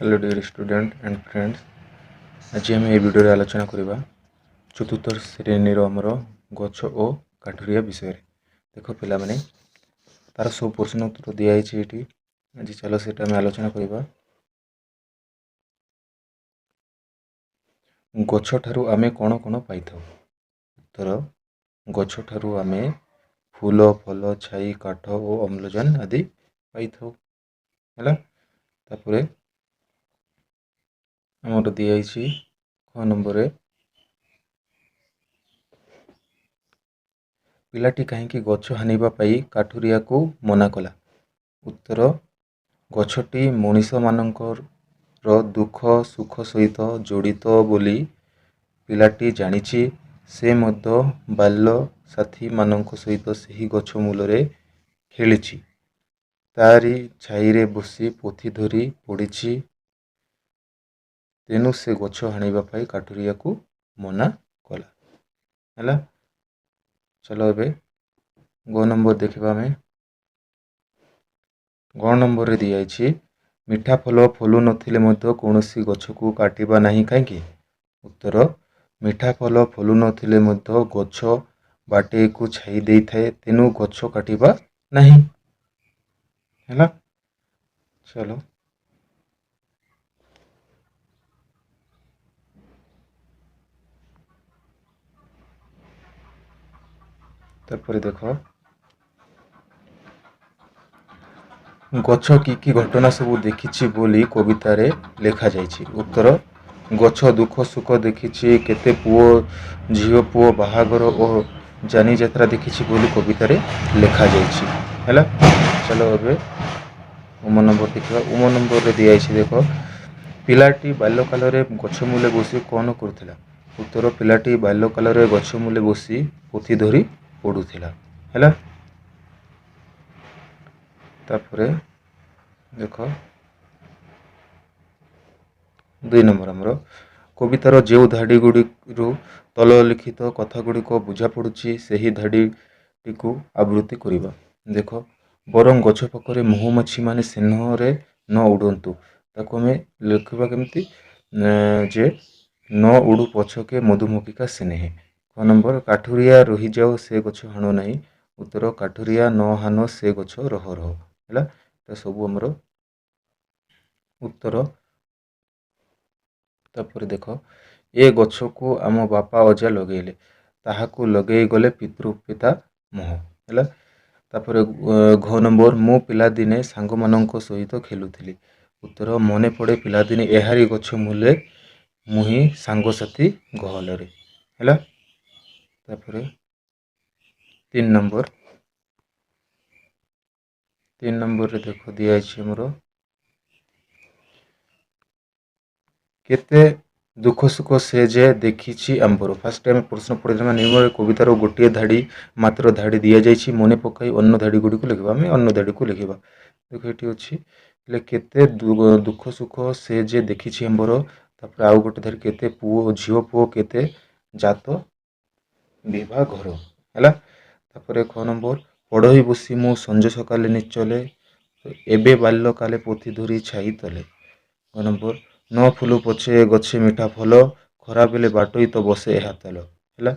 Hello dear student and friends, ଆଜି ଆମେ ଏହି ଭିଡ଼ିଓରେ ଆଲୋଚନା କରିବା ଚତୁର୍ଥ ଶ୍ରେଣୀର ଆମର ଗଛ ଓ କାଠୁରିଆ ବିଷୟରେ। ଦେଖ ପିଲାମାନେ, ତାର ସବୁ ପ୍ରଶ୍ନ ଉତ୍ତର ଦିଆହେଇଛି ଏଠି। ଆଜି ଚାଲ ସେଇଟା ଆମେ ଆଲୋଚନା କରିବା। ଗଛଠାରୁ ଆମେ କ'ଣ କ'ଣ ପାଇଥାଉ? ଉତ୍ତର, ଗଛଠାରୁ ଆମେ ଫୁଲ, ଫଳ, ଛାଇ, କାଠ ଓ ଅମ୍ଳଜାନ ଆଦି ପାଇଥାଉ। ହେଲା, ତାପରେ ଆମର ଦିଆହେଇଛି କ ନମ୍ବରରେ, ପିଲାଟି କାହିଁକି ଗଛ ହାଣିବା ପାଇଁ କାଠୁରିଆକୁ ମନା କଲା? ଉତ୍ତର, ଗଛଟି ମଣିଷମାନଙ୍କର ଦୁଃଖ ସୁଖ ସହିତ ଜଡ଼ିତ ବୋଲି ପିଲାଟି ଜାଣିଛି। ସେ ମଧ୍ୟ ବାଲ୍ୟ ସାଥୀମାନଙ୍କ ସହିତ ସେହି ଗଛ ମୂଳରେ ଖେଳିଛି, ତାରି ଛାଇରେ ବସି ପୋଥି ଧରି ପଢ଼ିଛି। ତେଣୁ ସେ ଗଛ ହାଣିବା ପାଇଁ କାଠୁରିଆକୁ ମନା କଲା। ହେଲା, ଚାଲ ଏବେ ଗ ନମ୍ବର ଦେଖିବା ଆମେ। ଗ ନମ୍ବରରେ ଦିଆଯାଇଛି, ମିଠା ଫଳ ଫଳୁ ନଥିଲେ ମଧ୍ୟ କୌଣସି ଗଛକୁ କାଟିବା ନାହିଁ କାହିଁକି? ଉତ୍ତର, ମିଠା ଫଳ ଫଳୁ ନଥିଲେ ମଧ୍ୟ ଗଛ ବାଟେଇକୁ ଛାଇ ଦେଇଥାଏ, ତେଣୁ ଗଛ କାଟିବା ନାହିଁ। ହେଲା, ଚାଲ ତାପରେ ଦେଖ, ଗଛ କି କି ଘଟଣା ସବୁ ଦେଖିଛି ବୋଲି କବିତାରେ ଲେଖାଯାଇଛି? ଉତ୍ତର, ଗଛ ଦୁଃଖ ସୁଖ ଦେଖିଛି, କେତେ ପୁଅ ଝିଅ ପୁଅ ବାହାଘର ଓ ଯାନିଯାତ୍ରା ଦେଖିଛି ବୋଲି କବିତାରେ ଲେଖାଯାଇଛି। ହେଲା, ଚାଲ ଏବେ ଉମ ନମ୍ବର ଦେଖିବା। ଉମ ନମ୍ବରରେ ଦିଆଯାଇଛି, ଦେଖ, ପିଲାଟି ବାଲ୍ୟକାଳରେ ଗଛ ମୂଳେ ବସି କ'ଣ କରୁଥିଲା? ଉତ୍ତର, ପିଲାଟି ବାଲ୍ୟକାଳରେ ଗଛ ମୂଳେ ବସି ପୋଥି ଧରି ପଢ଼ୁଥିଲା। ହେଲା, ତାପରେ ଦେଖ 2 ନମ୍ବର ଆମର, କବିତାର ଯେଉଁ ଧାଡ଼ି ଗୁଡ଼ିରୁ ତଳ ଲିଖିତ କଥା ଗୁଡ଼ିକ ବୁଝା ପଡ଼ୁଛି ସେହି ଧାଡ଼ିଟିକୁ ଆବୃତ୍ତି କରିବା। ଦେଖ, ବରଂ ଗଛ ପାଖରେ ମହୁମାଛିମାନେ ସ୍ନେହରେ ନ ଉଡ଼ନ୍ତୁ, ତାକୁ ଆମେ ଲେଖିବା କେମିତି? ଯେ ନ ଉଡ଼ୁ ପଛକେ ମଧୁମକ୍ଷିକା ସ୍ନେହେ। କ ନମ୍ବର, କାଠୁରିଆ ରହିଯାଅ ସେ ଗଛ ହାଣ ନାହିଁ। ଉତ୍ତର, କାଠୁରିଆ ନ ହାନ ସେ ଗଛ ରହ ରହ। ହେଲା, ଏଟା ସବୁ ଆମର ଉତ୍ତର। ତାପରେ ଦେଖ, ଏ ଗଛକୁ ଆମ ବାପା ଅଜା ଲଗେଇଲେ, ତାହାକୁ ଲଗେଇ ଗଲେ ପିତୃପିତା ମୋହ। ହେଲା, ତାପରେ ଘ ନମ୍ବର, ମୁଁ ପିଲାଦିନେ ସାଙ୍ଗମାନଙ୍କ ସହିତ ଖେଳୁଥିଲି। ଉତ୍ତର, ମନେ ପଡ଼େ ପିଲାଦିନେ ଏହାରି ଗଛ ମୂଲେ ମୁହିଁ ସାଙ୍ଗସାଥି ଗହଳରେ। ହେଲା, ତାପରେ 3 ନମ୍ବର, 3 ନମ୍ବରରେ ଦେଖ ଦିଆଯାଇଛି ଆମର, କେତେ ଦୁଃଖ ସୁଖ ସେ ଯେ ଦେଖିଛି ଆମ୍ବର। ଫାର୍ଷ୍ଟ ଆମେ ପ୍ରଶ୍ନ ପଢ଼ିଦେବା। ନିମ୍ନରେ କବିତାର ଗୋଟିଏ ଧାଡ଼ି ମାତ୍ର ଧାଡ଼ି ଦିଆଯାଇଛି, ମନେ ପକାଇ ଅନ୍ୟ ଧାଡ଼ି ଗୁଡ଼ିକୁ ଲେଖିବା। ଆମେ ଅନ୍ୟ ଧାଡ଼ିକୁ ଲେଖିବା। ଦେଖ ଏଠି ଅଛି, ହେଲେ କେତେ ଦୁଃଖ ସୁଖ ସେ ଯେ ଦେଖିଛି ଆମ୍ବର। ତାପରେ ଆଉ ଗୋଟେ ଧାଡ଼ି, କେତେ ପୁଅ ଝିଅ ପୁଅ କେତେ ଜାତ ବିବାହ ଘର। ହେଲା, ତାପରେ ଖ ନମ୍ବର, ପଢ଼ଇ ବସି ମୁଁ ସଞ୍ଜ ସକାଳେ ନିଚଲେ, ଏବେ ବାଲ୍ୟକାଳେ ପୋଥି ଧରି ଛାଇ ତଲେ। ଘ ନମ୍ବର, ନ ଫୁଲୁ ପଛେ ଗଛେ ମିଠା ଫଲ, ଖରାବେଳେ ବାଟୋଇ ତ ବସେ ଏହା ତଲ। ହେଲା,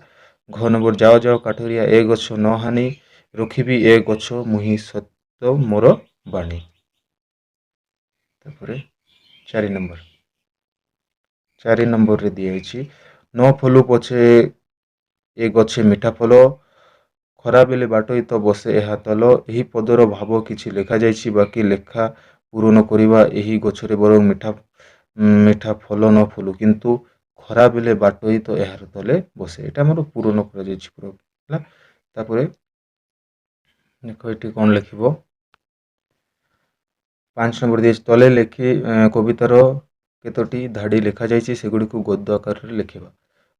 ଘ ନମ୍ବର, ଯାଅ ଯାଅ କାଠୁରିଆ ଏ ଗଛ ନ ହାନି, ରଖିବି ଏ ଗଛ ମୁହିଁ ସତ ମୋର ବାଣୀ। ତାପରେ 4 ନମ୍ବର, 4 ନମ୍ବରରେ ଦିଆଯାଇଛି, ନ ଫଲୁ ପଛେ ଏ ଗଛେ ମିଠା ଫଲ, ଖରାବେଳେ ବାଟୋଇ ତ ବସେ ଏହା ତଲ। ଏହି ପଦର ଭାବ କିଛି ଲେଖାଯାଇଛି, ବାକି ଲେଖା ପୂରଣ କରିବା। ଏହି ଗଛରେ ବରଂ ମିଠା ମିଠା ଫଲ ନ ଫୁଲୁ, କିନ୍ତୁ ଖରାବେଳେ ବାଟୋଇ ତ ଏହାର ତଲେ ବସେ। ଏଇଟା ଆମର ପୂରଣ କରାଯାଇଛି ପୁରା। ହେଲା, ତାପରେ ଦେଖ ଏଠି କ'ଣ ଲେଖିବ। 5 ନମ୍ବର ଦିଆଯାଇଛି, ତଲେ ଲେଖି କବିତାର କେତୋଟି ଧାଡ଼ି ଲେଖାଯାଇଛି ସେଗୁଡ଼ିକୁ ଗଦ୍ୟ ଆକାରରେ ଲେଖିବା।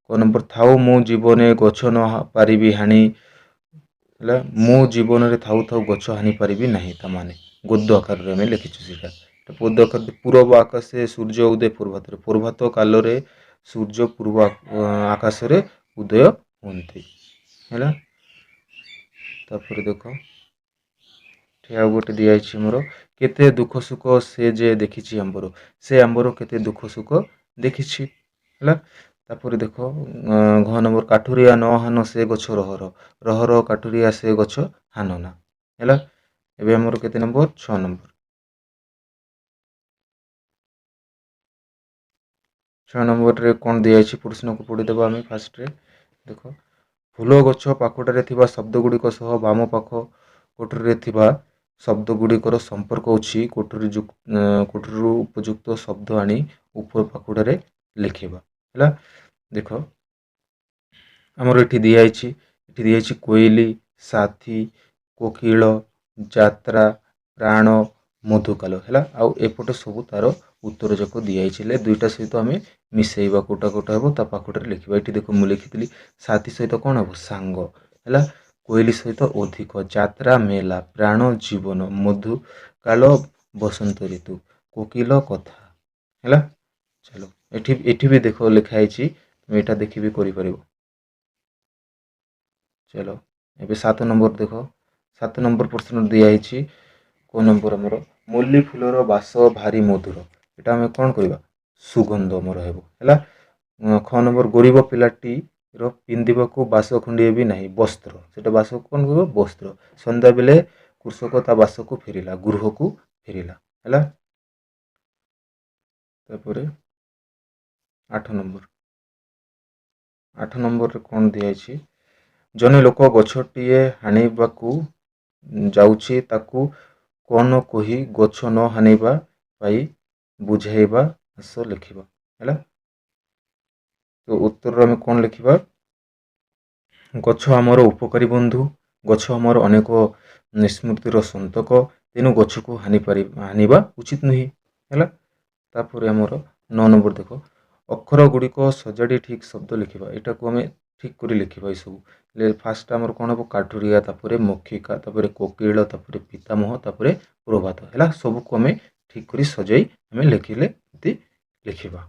କ ନମ୍ବର, ଥାଉ ମୁଁ ଜୀବନେ ଗଛ ନ ପାରିବି ହାଣି। ହେଲା, ମୁଁ ଜୀବନରେ ଥାଉ ଥାଉ ଗଛ ହାଣି ପାରିବି ନାହିଁ, ତା ମାନେ ଗଦ୍ୟ ଆକାରରେ ଆମେ ଲେଖିଛୁ ସେଇଟା। ପଦ୍ୟ ଆକାରରେ, ପୂର୍ବ ଆକାଶେ ସୂର୍ଯ୍ୟ ଉଦୟ ପ୍ରଭାତରେ, ପ୍ରଭାତ କାଳରେ ସୂର୍ଯ୍ୟ ପୂର୍ବ ଆକାଶରେ ଉଦୟ ହୁଅନ୍ତି। ହେଲା, ତାପରେ ଦେଖ ଏଠି ଆଉ ଗୋଟେ ଦିଆଯାଇଛି ଆମର, କେତେ ଦୁଃଖ ସୁଖ ସେ ଯେ ଦେଖିଛି ଆମ୍ବର, ସେ ଆମ୍ବର କେତେ ଦୁଃଖ ସୁଖ ଦେଖିଛି। ହେଲା, ତାପରେ ଦେଖ ଘ ନମ୍ବର, କାଠୁରିଆ ନ ହାନ ସେ ଗଛ ରହର, ରହର କାଠୁରିଆ ସେ ଗଛ ହାନନା। ହେଲା, ଏବେ ଆମର କେତେ ନମ୍ବର? 6 ନମ୍ବର। 6 ନମ୍ବରରେ କ'ଣ ଦିଆଯାଇଛି ପ୍ରଶ୍ନକୁ ପଢ଼ିଦେବା ଆମେ ଫାଷ୍ଟରେ। ଦେଖ, ଫୁଲ ଗଛ ପାଖଟାରେ ଥିବା ଶବ୍ଦ ଗୁଡ଼ିକ ସହ ବାମ ପାଖ କୋଠରୀରେ ଥିବା ଶବ୍ଦ ଗୁଡ଼ିକର ସମ୍ପର୍କ ଅଛି। କୋଠରୀରୁ ଉପଯୁକ୍ତ ଶବ୍ଦ ଆଣି ଉପର ପାଖଟାରେ ଲେଖିବା। ହେଲା, ଦେଖ ଆମର ଏଠି ଦିଆଯାଇଛି, ଏଠି ଦିଆଯାଇଛି କୋଇଲି, ସାଥୀ, କୋକିଳ, ଯାତ୍ରା, ପ୍ରାଣ, ମଧୁକାଲ। ହେଲା, ଆଉ ଏପଟେ ସବୁ ତାର ଉତ୍ତର ଯାକ ଦିଆଯାଇଛି। ହେଲେ ଦୁଇଟା ସହିତ ଆମେ ମିଶାଇବା, କୋଉଟା କୋଉଟା ହେବ ତା ପାଖଟାରେ ଲେଖିବା। ଏଠି ଦେଖ ମୁଁ ଲେଖିଥିଲି ସାଥୀ ସହିତ କ'ଣ ହେବ? ସାଙ୍ଗ। ହେଲା, କୋଇଲି ସହିତ ଅଧିକ, ଯାତ୍ରା ମେଳା, ପ୍ରାଣ ଜୀବନ, ମଧୁକାଳ ବସନ୍ତ ଋତୁ, କୋକିଲ କଥା। ହେଲା, ଚାଲ ଏଠି ଏଠି ବି ଦେଖ ଲେଖା ହେଇଛି, ତୁମେ ଏଇଟା ଦେଖି ବି କରିପାରିବ। ଚାଲ ଏବେ 7 ନମ୍ବର ଦେଖ। 7 ନମ୍ବର ପ୍ରଶ୍ନ ଦିଆହେଇଛି। କେଉଁ ନମ୍ବର ଆମର? ମଲ୍ଲି ଫୁଲର ବାସ ଭାରି ମଧୁର। ଏଇଟା ଆମେ କ'ଣ କରିବା? ସୁଗନ୍ଧ ଆମର ହେବ। ହେଲା, ଖ ନମ୍ବର, ଗରିବ ପିଲାଟିର ପିନ୍ଧିବାକୁ ବାସ ଖଣ୍ଡିଏ ବି ନାହିଁ, ବସ୍ତ୍ର। ସେଟା ବାସ କ'ଣ କରିବ? ବସ୍ତ୍ର। ସନ୍ଧ୍ୟାବେଳେ କୃଷକ ତା ବାସକୁ ଫେରିଲା, ଗୃହକୁ ଫେରିଲା। ହେଲା, ତାପରେ 8 ନମ୍ବର। 8 ନମ୍ବରରେ କ'ଣ ଦିଆଯାଇଛି? ଜଣେ ଲୋକ ଗଛଟିଏ ହାଣିବାକୁ ଯାଉଛି, ତାକୁ କ'ଣ କହି ଗଛ ନ ହାଣିବା ପାଇଁ ବୁଝାଇବା ଆସ ଲେଖିବା। ହେଲା, ତ ଉତ୍ତରରେ ଆମେ କ'ଣ ଲେଖିବା? ଗଛ ଆମର ଉପକାରୀ ବନ୍ଧୁ, ଗଛ ଆମର ଅନେକ ସ୍ମୃତିର ସନ୍ତକ, ତେଣୁ ଗଛକୁ ହାଣିବା ଉଚିତ ନୁହେଁ। ହେଲା, ତାପରେ ଆମର 9 ନମ୍ବର ଦେଖ, ଅକ୍ଷର ଗୁଡ଼ିକ ସଜାଡ଼ି ଠିକ୍ ଶବ୍ଦ ଲେଖିବା। ଏଇଟାକୁ ଆମେ ଠିକ୍ କରି ଲେଖିବା ଏସବୁ। ହେଲେ ଫାଷ୍ଟ ଆମର କ'ଣ ହେବ? କାଠୁରିଆ, ତାପରେ ମକ୍ଷିକା, ତାପରେ କୋକିଳ, ତାପରେ ପିତାମହ, ତାପରେ ପ୍ରଭାତ। ହେଲା, ସବୁକୁ ଆମେ ଠିକ୍ କରି ସଜାଇ ଆମେ ଲେଖିଲେ ଏମିତି ଲେଖିବା।